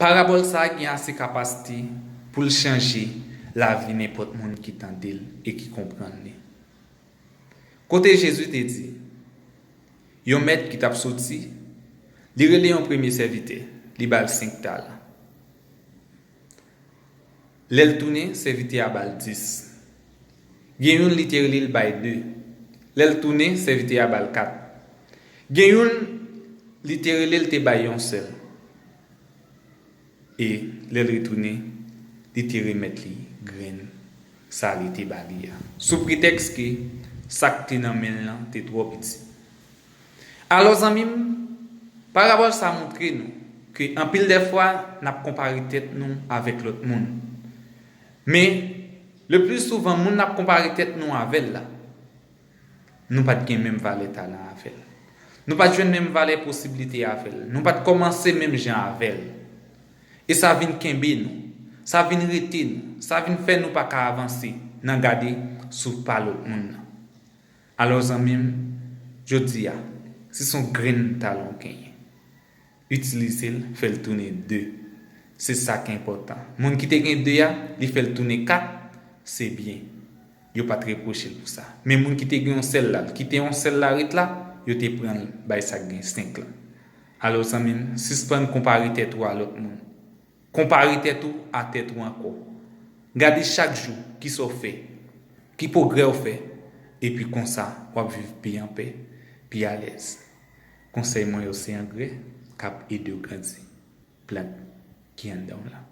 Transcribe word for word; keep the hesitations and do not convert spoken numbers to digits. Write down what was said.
Parabòl sa a gen ase kapasite pou l chanje lavi nenpòt moun ki tande l e ki konprann li. Kote Jezi te di, yon mèt ki t ap soti, li rele yon premye sèvitè, li ba l senk talan. Lè l tounen, sèvitè a ba l dis. Gen youn li te rele l bay de. Lè l tounen, sèvitè a ba l kat. Gen youn li te rele l te bay yon sèl. E lè l retounen, li te remèt li grenn sa li te ba li a, sou pretèks ke sa k te nan men l lan te twò piti. Alò, zanmi m, parabòl sa a montre nou ke anpil dè fwa, n ap konpare tèt nou avèk lòt moun. Men, le pli souvan, moun n ap konpare tèt nou avè l la, nou pa t gen menm valè talan avè l. Nou pa t jwenn menm valè posiblite avè l. Nou pa t kòmanse menm jan avè l. E sa vin kenbe nou. Sa vin rete nou. Sa vin fè nou pa ka avanse nan gade sou pa lòt moun nan. Alò, zanmi m, jodi a, si se yon grenn talan w genyen, itilize l, fè l tounen de. Se sa k enpòtan. Moun ki te gen de a, li fè l tounen kat, se byen. Yo pa t repwoche l pou sa. Men moun ki te gen yon sèl la, l kite yon sèl la ret la, yo te pran l bay sa k gen senk lan. Alò, zanmi m, sispann konpare tèt ou a lòt moun. Konpare tèt ou a tèt ou ankò. Gade chak jou ki sa w fè, ki pwogrè w fè, epi konsa, w ap viv pi anpè, pi alèz. Konsèy mwen yo se angrè k ap ede w grandi plant ki anndan w lan.